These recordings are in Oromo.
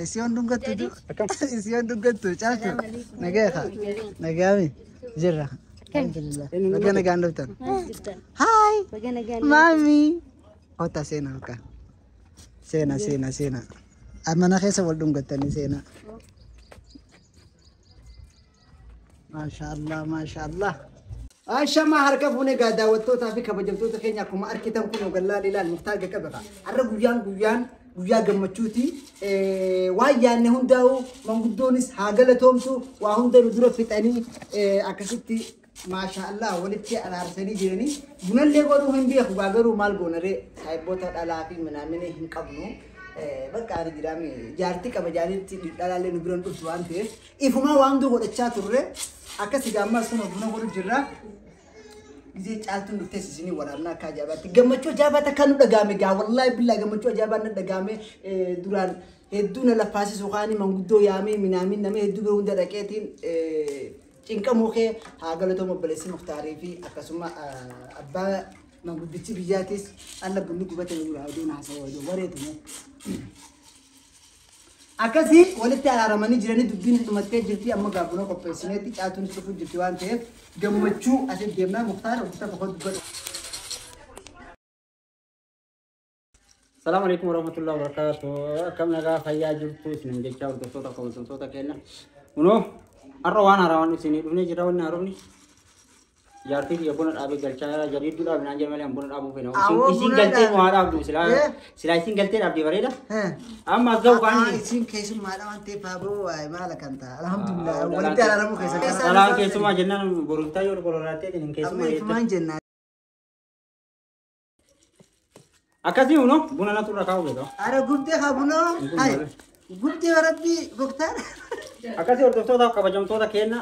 Isiyoon dhungattu. Isiyoon dhungattu caaltu. Nagaya kaa. Nagaami. Jirra. Alhamdulillah. Baga nagaan dhuftan. Hi. Mami. Kottaa seenaa bakka. Seenaa seenaa seenaa. Mana keessa wal dhungattanii seenaa. Maashaallah maashaallah. Ashamaa harka fuunee gaa daawwattootaa fi kabajamtoota keenya akkuma argitan kun ogallaan ilaal Muktaar Gaqqabeqa. Har'a guyyaan guyyaan guyyaa gammachuuti. Waan yaadne hundaa'u manguddoonis haa galatoomtu waa hunda nu dura fixanii akkasitti maashaallah walitti araarsanii jiranii. Bunallee godhuu hin beeku gaa garuu maal goonaree saayibboota dhalaa fi minaamina hin qabnu. Bakka ani jiraame jaartii qaba jaartii dhalaallee nu biran dhuftu waan ta'eef ifumaa waan hunduu godhachaa turre akkasi gaammaa suma buna godhu jirra. Gizee caaltuun dhuftees isinii waraabna akka ajaa'ibaatti. Gammachuu ajaa'ibaatti akka nu dhagaame gaa wallaahi billaa gammachuu ajaa'ibaan na dhagaame duraan hedduu na laffaasisu kaanii manguddoo yaamee minaamin nama hedduu bira hunda dhaqeetiin cinqamuu kee haa galatooma obboleessi Muktaarii fi akkasuma abbaa manguddichi biyyaatis alla bunni gubate dura oduun haasawaa oduu wareetume. Akkasii walitti araaramanii jiranii dubbiin dhumattee jirti amma gaa buna qopheessineetti caaltuun dhufuu jirti waan ta'eef gammachuu asitti deemnaa Muktaar hojjeta qofa dubbatu. Assalamu alaikum warahmatullahi wabarakatuh. Akkam nagaa fayyaa jirtu isinin jecha hordoftoota kabajamtoota keenya. Kunoo har'a waan haaraan isinii dhufnee jira wanni haaromni. Jaartii kiyya buna dhaabee galchaa jariidduu dhaabe naan jedhe malee buna dhaabuu fena. Awoo, Isin buna galtee dhaabe. nu haa dhaabdu silaa silaa isin galtee dhaabdee bareeda. Amma as ga'u kaanii. Isin keessummaadha waan ta'eef haaboo maala kan ta'a. Alhamdulillah walitti araaramuu keessa. Dhalaan keessumaa jennaan borumtaa yoo koloraattee hin Amma keessumaa ifumaan jenna. Akkasii kunoo buna natu irra kaa'u beekama. Ara gubdee haa bunoo. Hai gubdee rabbi Muktaar. Akkasii hordoftoota kabajamtoota keenya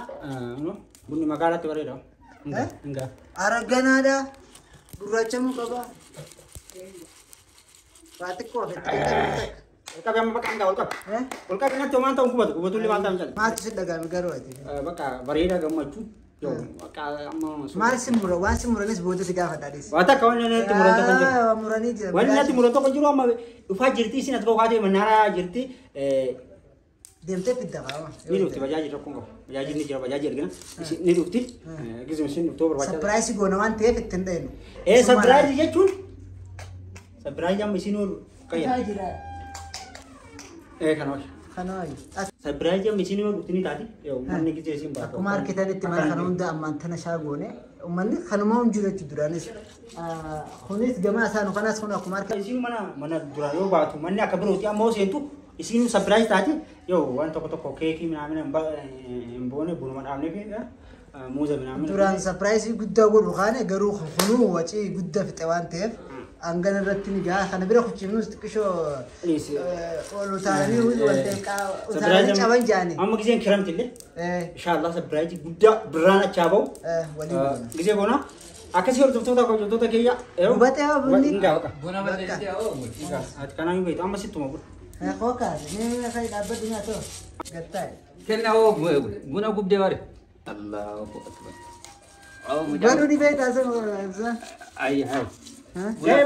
bunni magaalaatti bareeda. Hingaa. Ara ganaadha. Gurraachamuu qaba. Waa xiqqoo ofitti qabu. Ol qabi amma bakka hingaa ol qabi. Ol qabi natti homaan ta'u gubatu gubatullee maal ta'u jala. Maaltu si dhagahame garuu ati? Bakka bareeda gammachuu. Yoo bakka amma. Maal si mura? Waan si muranis booda si gaafadha dhiis. Waa takka wanni natti muran tokko jiru. Waa muranii jira. Wanni natti muran tokko jiru amma dhufaa jirti isin as ga'u manaaraa jirti. Deemtee fidda qaama. Ni dhufti bajaajii tokko qabu. Bajaajii ni jira bajaajii argina. Ni dhufti. Gizuma isin dhuftoo barbaachisaa. Sapiraayisii goona waan ta'eef ittiin dhayinu. Sapiraayisii jechuun sapiraayisii amma isin oolu qayya. Jira. Kana wayya. Kana wayya. Sapiraayisii amma isin oolu ni taati. Manni gizee isin baatu. Akkuma argitanitti mana kana hunda ammaan tana shaa goone uummanni kanuma hin jiru jechuudha duraanis. Kunis gama isaanu kanas kun akkuma argitan. Isin mana mana dura yoo baatu manni akka birooti amma seentu isin sapiraayisii taati. Yoo waan tokko tokko keekii minaamina hin boone bunuma dhaabnee fi muuza minaamina. Duraan sapiraayisii guddaa godhu kaane garuu kunuu wacii guddaa fixe waan ta'eef hangana irratti ni gaha. Kana bira kuchifnus xiqqishoo ol utaalanii utaalanii caban jaani. Amma giseen kiramti illee inshallah sapiraayisii guddaa birraan achaa bahu. Waliin goona. Gisee goona. Akkasii hordoftoota kabajamtoota keenya. Gubatee haa bunni. Hingaa baqa. Buna balleessitee hoo? Ati kanaan hin beektu amma sittuma buna. Kookaa mee kai dhaabbatu nyaatoo gattaa'e. Kenna hoo buna gubdee bare. Allahu akbar. Garuu ni beektaa sun. Ay hay.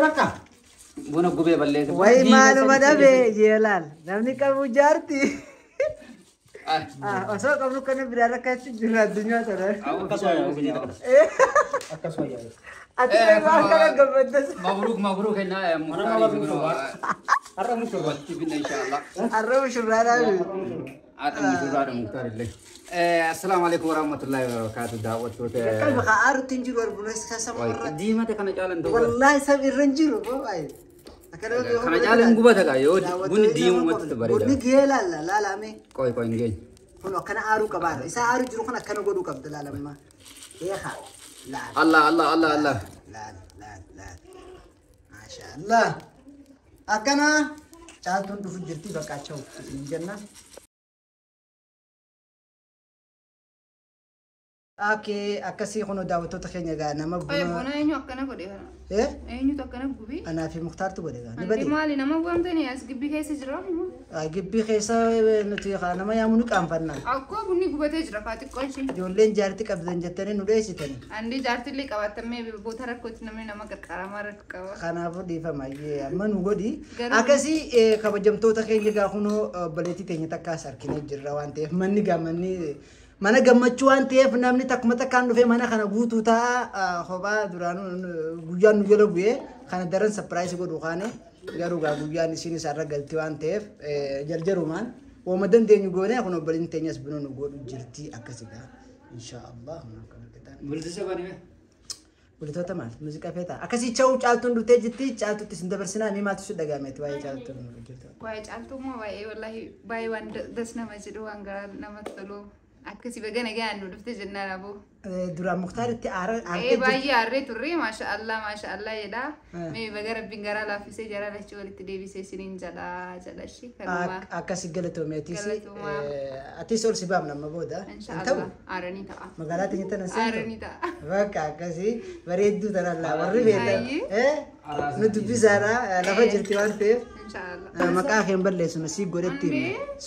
Bakka. Buna gubee balleessa. Wayi maaluma dhabe jeelaal namni qabu jaarti. Osoo qabnu kana biraa rakkachuu jirra addunyaa tana. Akkasuma yaa'u. Ati waan kana gammaddas. Mabruuk mabruuk ennaa Muktaar. Har'a mushurraa. Walitti finna inshallah. Har'a mushurraadhaa. Har'a mushurraadha Muktaar illee. Assalaamu alaikum warahmatullahi wabarakatuh daawwattoota. Qalbi haa hin jiru arbunas kasama irra. Diimata kana caalan ta'uu. Wallaahi sab irra hin jiru. Kana caalan gubata gaa yoo bunni diimumatti bareeda. Bunni gahee laalla laalame. Qoy qoy hin geenye. Kun akkana aaruu qabaadha. Isa aaruu jiru kun akkana godhuu qabda laalamma. Eeha. Laal. Allah Allah Allah Allah. Laal laal laal. Maasha Allah. Akkana caaltuun dhufu jirti bakka acha hin jenna. Ake akkasii kun daawwattoota keenya gaa nama Qoy buna. buna eenyu akkana godhe kana? Eenyutu akkana gubi? Anaa fi Muktaartu godhe gaa. Ni Andi bade. maali nama waamtanii as gibbii keessa jira? Gibbii keessa nuti nama yaamuu ni qaanfanna. Akkoo bunni gubatee jira faa xiqqoo ishee. Ijoolleen jaartii qabdan jettanii nu dheessitani. Andi jaartillee qabatamee boota rakkootti namni nama qarqaramaa rakkoo qaba. Kanaafuu dhiifama amma nu godhi. Akkasii kabajamtoota keenya gaa kunoo obboleettii teenya takkaas arginee jirra waan ta'eef manni gaa manni mana gammachuu waan ta'eef namni takkuma takkaan dhufee mana kana guutuu ta'a kophaa duraanuu guyyaan nu jala bu'ee kana daran sapiraayisii godhu kaane garuu gaa guyyaan isiin isaarra galti waan ta'eef jarjarumaan wooma dandeenyu goone kun obboleettiin teenyas buna nu godhu jirti akkasi gaa inshaallah. Bultisa banime. Bultoota maal muuziqaa feetaa akkasii cha'uu caaltuun dhuftee jirti caaltuutti isin dabarsinaa mee maaltu si dhagaameeti waa'ee caaltuun jirtu. Waa'ee caaltuu immoo baay'ee wallaahi baay'ee waan das nama jedhu waan garaa namatti tolu akkasii baga nagaan nu dhufte jennaan aboo. Duraan Muktaaritti aara Ee baay'ee aarree turre maasha Allah maasha Allah jedha. Mee baga rabbiin garaa laaffisee jaraa lachuu walitti deebisee isiniin jedha jedha ishee kanuma. Akkasii galatoomeetis Galatoomaa. atis ol si baafna amma booda. Insha Allah aaranii ta'a. Magaalaa teenya tana seentu. Aaranii ta'a. Bakka akkasii bareedduu tanallaa warri beekan. Nu dubbisaadha lafa jirti waan ta'eef. Insha Allah. Maqaa kee hin balleessu sii godhetti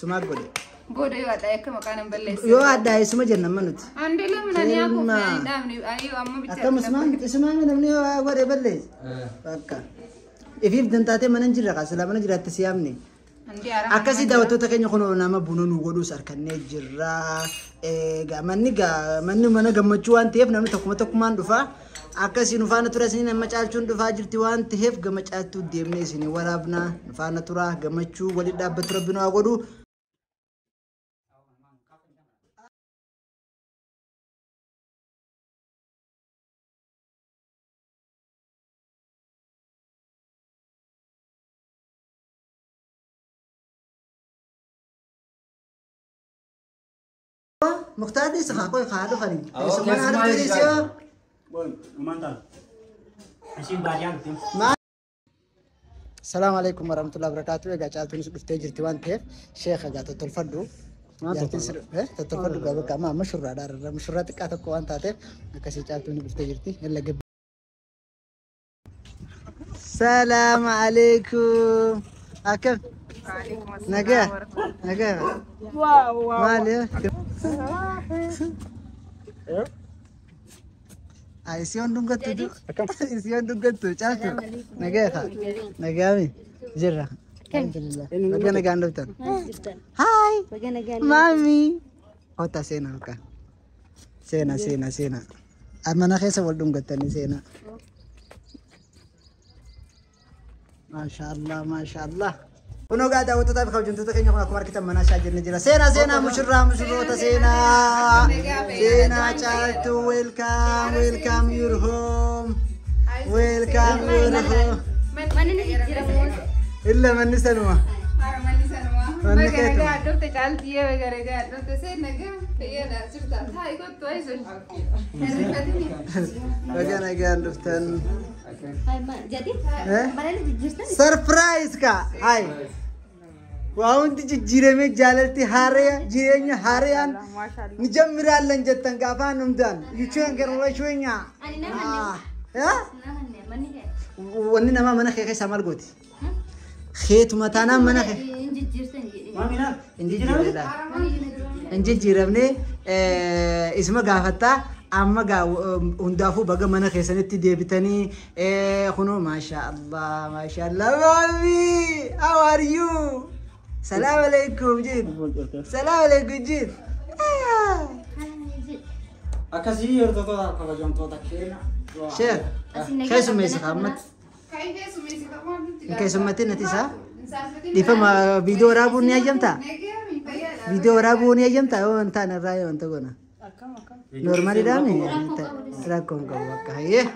sumaa godhe. Booda yoo addaa akka maqaan hin balleessu. Yoo addaa isuma jenna amma nuti. Andee lamni ani haa kuufnee ani dhaabne ani amma bichaa. Akkam isumaan namni yoo godhe balleessu. Bakka. Ifiif dantaatee mana hin jirra silaa mana jiraatte si yaamne. Andee aara. Akkasii daawwattoota keenya kun nama buna nu godhus harkannee jirra. Manni manni mana gammachuu waan ta'eef namni tokkuma tokkumaan dhufa. Akkasii nu faana tura isin nama caalchuun dhufaa jirti waan ta'eef gama caaltuu deemnee isin waraabna. Nu faana tura gammachuu waliin dhaabbatu rabbi nu haa godhu. Muktaarri isa haa qoy haa dhufani. Keessumaa haa dhufani si'oo. Isiin baadiyyaa dhufte. Salaamu alaikum warahmatullahi wabarakatuh. Egaa caaltuunis dhuftee jirti waan ta'eef sheekha egaa tottolfadhu. Tottolfadhu gaa bakka amma amma shurraadha irra shurraa xiqqaa tokko waan taateef akkasii caaltuun dhuftee jirti. Yalla gabbi. Salaamu alaikum. Akkam? Nagaa? Nagaa? Maali? Isiyoon dhungattu. Isiyoon dhungattu caaltu. Nagaa haa. Nagaami. Jirra. Alhamdulillah. Baga nagaan dhuftan. Hi. Mami. Ota seenaa bakka. Seenaa seenaa seenaa. Mana keessa wal dhungattanii seenaa. Maashaallah maashaallah. Kunoo gaa daawwattootaa fi kabajamtoota keenya kun akkuma argitan mana isaa jennee jira. Seenaa seenaa mushurraa mushurroota seenaa. Seenaa caaltuu welcome welcome your home. Welcome your home. Illa manni sanuma. Manni sanuma. Manni Baga keetu. nagaa dhufte caaltiyyee baga nagaa dhufte seen nagaa fayyaadha jirta. Taa'i kottu ayisun. Hirrifatini. Baga nagaan dhuftan. Jadi, mana ni jijjiirtan? Surprise ka. Hai. Waa hundi jijjiiramee jaalalti haaraya jireenya haarayaan ni jammiraallan jettan gaafaan hundaan. Yuchuun garuu shuunya. Ani nama Ah. Eh? Nahanne, manni kee. Wanni namaa mana kee keessaa maal gooti? Keetuma taanaan mana kee. Hin jijjiirtan jedhee. Hin jijjiiramne. Hin jijjiiramne isuma gaafattaa amma gaa hundaafuu baga mana keessanitti deebitanii kunoo maasha Allah maasha Allah maami how are you? Salaam alaikum jin. Salaam alaikum jin. Akkasii hordoftoota kabajamtoota keenya. Sheer keessummeessa ammatti. Hin Keessummattiin ati isaa? Dhiifama viidiyoo waraabuun ni hayyamtaa? Viidiyoo waraabuu ni hayyamtaa yoo hin taane irraa yoo wanta goona. Noormaaliidhaami rakkoo hin qabu bakka hayyee.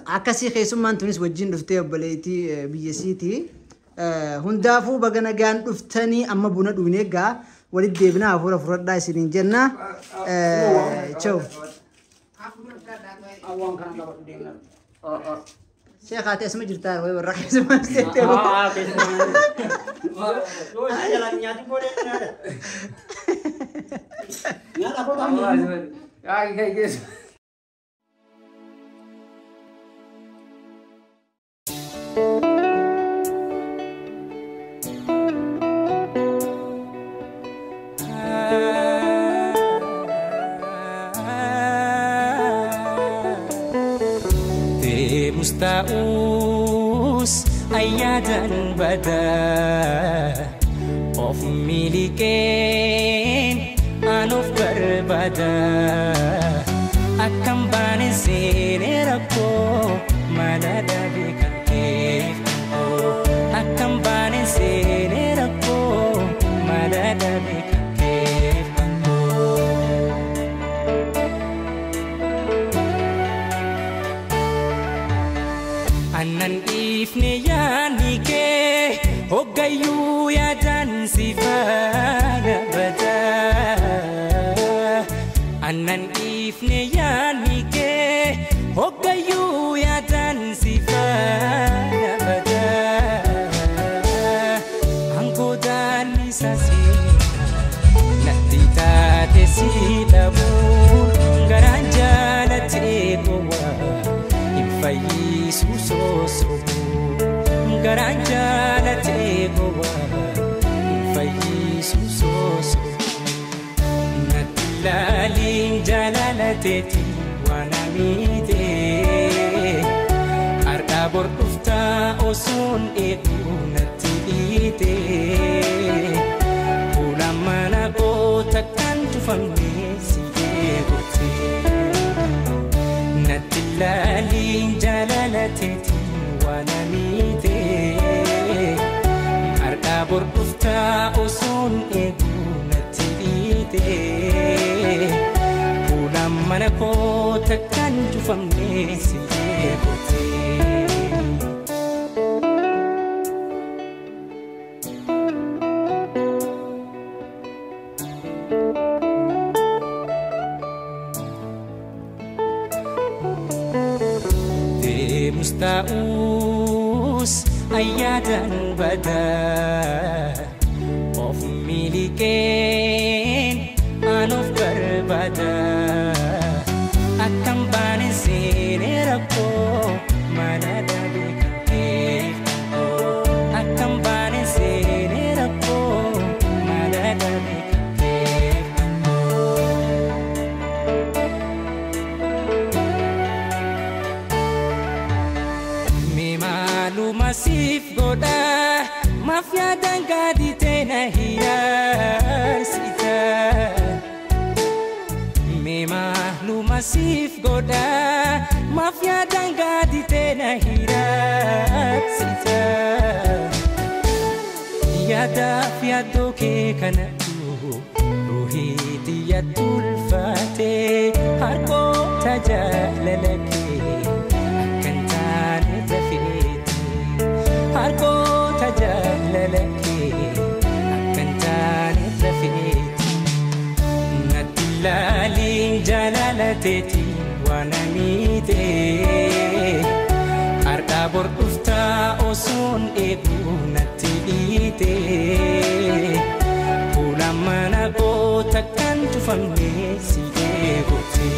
Akkasii keessummaan tunis wajjin dhuftee obboleettii biyya isiiti. Hundaafuu baga nagaan dhuftanii amma buna dhugnee egaa walitti deebinaa hafuura fudhadhaa isiniin jenna. Chau. Awwaan kana qabadhu deemna. Sheekh ati asuma jirtaa wayi warra keessummaa seettee. Haa keessumaa. Yoo isin jalaan nyaatiin booda nyaata. Nyaata koo Ay, keessa. ayyaadan badaa of miliqeen an of barbaada akkam baane seenee rakkoo mala dhabe kan keef akkam baane seenee rakkoo mala dhabe kan keef. Annan dhiifne yaadni kee hoggayyuu yaadaan si faana badaa. Annan dhiifne yaadni kee hoggayyuu yaadaan si faana badaa. Angoodaan isa seena natti taate si dhabuun garaan jaalatee gowwaa hin fayyisu soosobu garaan jaalatee gowwaa hin fayyisu soosobu natti laaliin jaalalateeti waan amiite har'aa bor dhuftaa osoon eeguu natti dhiite fuula mana koo takkaan cufamne si eeguute. Natti laaliin jaalalateeti waan amiite har'aa bor dhuftaa osoon eeguu natti dhiite fuula mana koo takkaan cufamne si eeguute. Deemus ta'us ayyaadan badaa of miliqeen an of barbaada akkam baane seenee rakkoo mala dhabe kan keef akkam baane seenee rakkoo mala dhabe kan keef. Mee maaluma siif godha maaf yaadaan gaaditee na hiraarsita. Mee maaluma siif godha maaf yaadaan gaaditee na hiraarsita. Yaadaaf yaaddoo kee kanatu ruuhii xiyyatti ulfaate harkoota jaalala kee akkan taane tafeeti harkoota jaalala kee akkan taane tafeeti natti laaliin jaalalateeti waan amiite har'aa bor dhuftaa osoon eeguu natti dhiite fuula mana koo takkaan cufamne si eeguute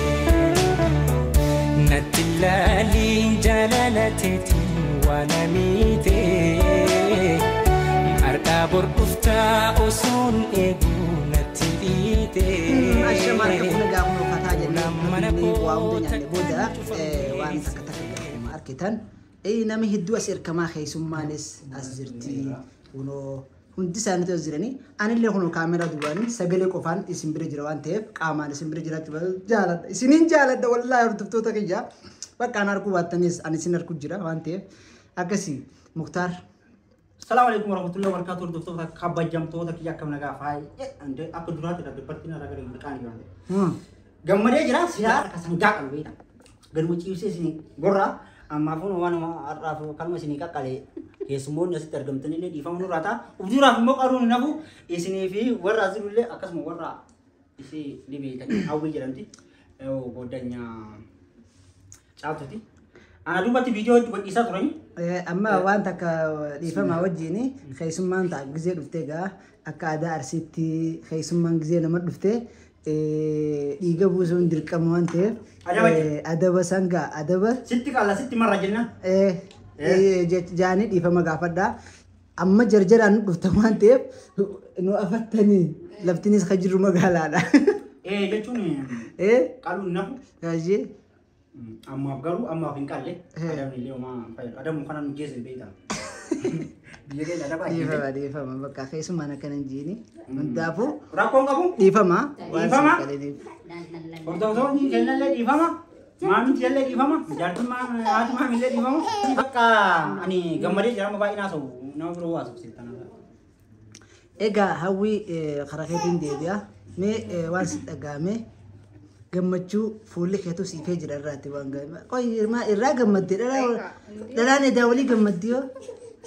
natti laaliin jaalalateeti waan amiite har'aa bor dhuftaa osoon eeguu natti dhiite. Ashama harka fuune gaafuma uffataa jennee Mana namni waa hunda koo nyaanne booda waan takka takka gaafuma argitan. Namni hedduu as erkamaa keessummaanis as jirti. Kunoo hundi isaaniitu as jiranii. Anillee kunoo kaameraa duwwaanii sagalee qofaan isin bira jira waan ta'eef qaamaan isin bira jiraachuu jaaladha. Isiniin jaaladha wallaahi hordoftoota kiyya. Bakka an arguu baattanis ani isin arguu jira waan ta'eef akkasii Muktaar. Assalamu alaikum warahmatullahi wabarakatuh. Hordoftoota kabajamtoota kiyya akkam nagaa faayee akka duraatti dubbartiin irraa gara hin qaani waan ta'eef. Gammadee jira silaa harka sangaa qabu beekta. Ganuma ciibsee isin gorra ammaaf waan har'aaf kanuma isinii qaqqalee keessummoonni asitti argamtanillee dhiifama nurraa ta'a. Ufduraaf immoo qaruun hin hafu isinii fi warra as jirullee akkasuma warra isii ni beektan hawwii jedhamti. Booddanyaa caaltuti. Ana duubatti viidiyoo hedduu gadhiisaa turani. Amma waan takka dhiifamaa wajjin keessummaan ta'a gizee dhuftee egaa akka aadaa Arsiitti keessummaan gizee nama dhuftee dhiiga buusuun dirqama waan ta'eef Adaba jira. Adaba sangaa adaba Sitti qalla sitti marra jenna. Jaanii dhiifama gaafadhaa. Amma jarjaraan nu dhuftan waan ta'eef nu afattanii laftinis kan jirru magaalaadha. Jechuun qaluun hin hafu. Gaajee. Ammaaf garuu ammaaf hin qalle. Adabni illee homaa hin fayyadu. Adabuun kana nu geessin beektaa. Biyya keenya dhabaa. Dhiifama dhiifama bakka keessumaan akkana hin jiini. Hundaafuu Rakkoon qabu dhiifama. Dhiifama. Hordoftoonni keenyallee dhiifama. Maamilti illee dhiifama. Jaartiin haati maamillee dhiifama. Bakka ani gammadee jira amma baay'inaa ta'u nama biroo haasofsiiftan. Egaa hawwii karaa keetiin deebi'a. Mee waan si dhaga'ame gammachuu fuulli keetu siifee jira irraatti waan qoy irraa gammadde dhalaan edaa walii gammaddi yoo.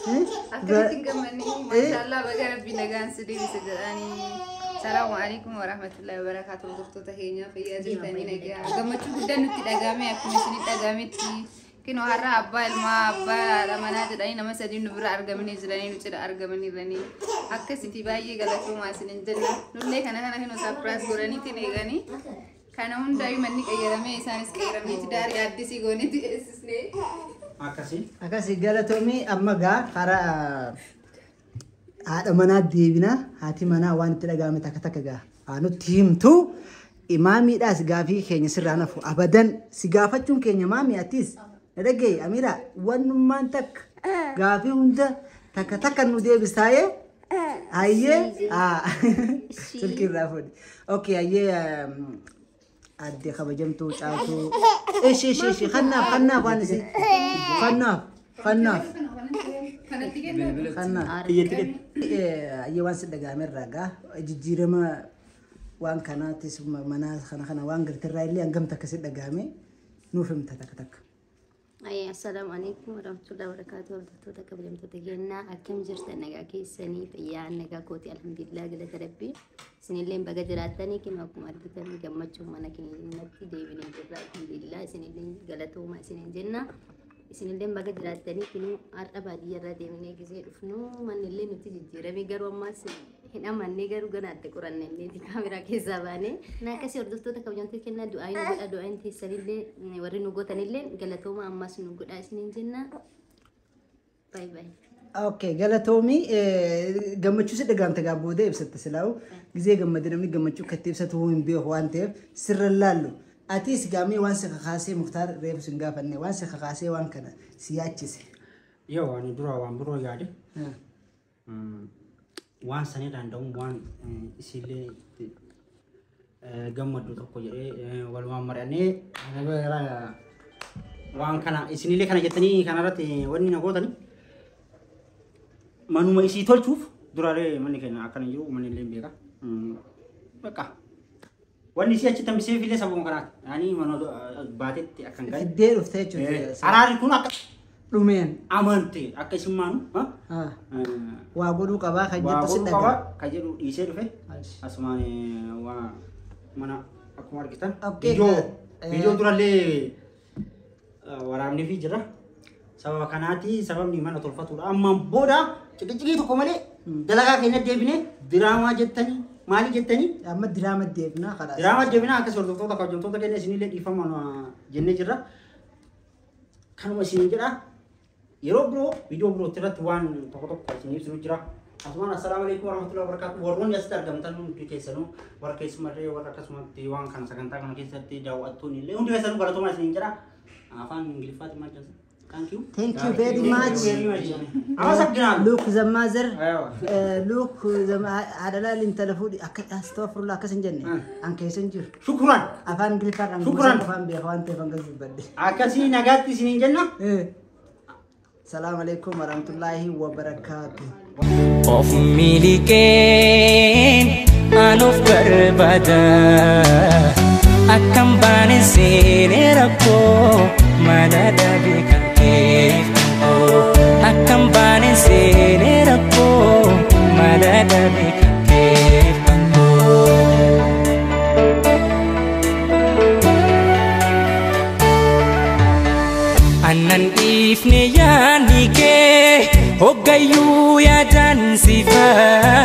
Akkamitti hin gammanne maashaallah baga rabbi nagaan si deebise jedhanii. Salaamu alaikum warahmatullahi wabarakatuh. Hordoftoota keenya fayyaa jirtanii nagaa. Gammachuu guddaan nutti dhagahame akkuma isinitti dhagahametti. Kinoo har'a abbaa ilmaa abbaa haadha manaa jedhanii nama sadii nu bira argamanii jiranii nu cina argamanii jiranii. Akkasitti baay'ee galatoomaa isinin jenna. Nullee kana kana kinoo surprise godhaniitiin eeganii. Kana hundaayyuu manni qayyaramee isaanis qayyarameeti daarii addisii gooneeti eessisnee. Akkasii. Akkasii galatoomii amma gaa karaa haadha manaa deebina haati manaa waan itti dhagahame takka takka gaa haa nutti himtu imaamiidhaas gaafii keenya sirraa nafu abadan si gaafachuun keenya maami atis na dhagaye Amiira wannummaan takka gaafii hunda takka takka nu deebistaayee hayyee silkii irraa fuudhi okay hayyee adde kabajamtuu caaltuu ishi ishi ishi kannaaf kannaaf waan isin kannaaf kannaaf Kanatti kennu. kannaaf Biyyatti kennu. Ayyee waan si dhagahame irraa gaa jijjiirama waan kanaatis mana kana kana waan galterraa illee hangam takka si dhagahame nuuf himta takka takka. Assalaamu alaikum warahmatullahi wabarakatuh. Hordoftoota kabajamtoota keenyaa akkam jirtan nagaa keessanii fayyaa nagaa kooti alhamdulillah galata rabbii. Isinillee baga jiraattanii kinu akkuma argitan gammachuu mana keenyatti deebinee jirra alhamdulillah isinillee galatooma isinin jenna. Isinillee baga jiraattanii kinu har'a baadiyyaarraa deemnee gisee dhufnu mannillee nuti jijjiirame garuu ammaas hin amannee garuu gana adda qoranne illee kaameraa keessaa baane. Na akkasii hordoftoota kabajamtoota keenyaa du'aa nu godha du'aan teessanillee warri nu gootanillee galatooma ammas nu godha isinin jenna. Bye bye. Okay galatoomii gammachuu si dhagahamte gaa booda ibsatte silaa'u gizee gammade namni gammachuu akka itti ibsatu hin beeku waan ta'eef sirra laallu. Atis gaamee waan si kakaasee Muktaar reefu sin gaafanne waan si kakaasee waan kana si yaachise. Yoo ani dura waan biroo yaade waan sanii danda'uun waan isiillee gammaddu tokko jedhee walumaan mari'annee waan kana isinillee kana jettanii kanarratti wanni na gootani manuma isii tolchuuf duraalee manni keenya akkana jiru manni illee beeka. Bakka wanni isii achitti hambisee illee sababuma kanaati. Yaani mana baatetti akkan gahe. Fiddee dhufte jechuudha. Araarri kun akka Dhumeen amante akka isin maanu waa godhuu qabaa kan waa jettu si godhuu dhaga'a. qaba kan jedhu dhiisee dhufe asumaan waa mana akkuma argitan Okay, viidiyoo durallee waraabnee fi jira. Sababa kanaati sababni mana tolfatudha. Ammaan booda ciqicciqii tokko malee dalagaa keenya deebinee diraamaa jettanii maali jettanii Amma diraama deebinaa karaa. diraamaa deebinaa akkas hordoftoota kabajamtoota keenya isinillee dhiifama jennee jirra. Kanuma isin jedha. Yeroo biroo viidiyoo birootti irratti waan tokko tokko isin ibsinu jira. Asumaan assalaamu alaikum warahmatullahi wabarakatuh. Warroonni asitti argamtan hundi keessanuu warra keessumallee warra akkasumatti waan kana sagantaa kana keessatti daawwattoonni illee hundi keessanuu galatoomaa isiniin jedha. Afaan Ingiliffaatiin maal jedhama? Thank you. Thank you very much. Very much. Amasagginaalu. Look the mother. Aywa. Look the haadha laal intala fuudhi akka astaghfirullah akkas hin jenne an keessa hin jiru. Shukran. Afaan Ingiliffaadhaan Shukran. gosa afaan beeka waan ta'eef hanga dubbadhe. Akkasii nagaatti isiniin jenna. Salaamu alaikum warahmatullahi wabarakatuh. Of miliqeen anuuf barbaada akkam baane seenee rakkoo mala dhabe kan keef kan koo akkam baane seenee rakkoo mala dhabe kan keef kan koo. Annan dhiifne yaadni kee hoggayyuu yaadaan si faarsa.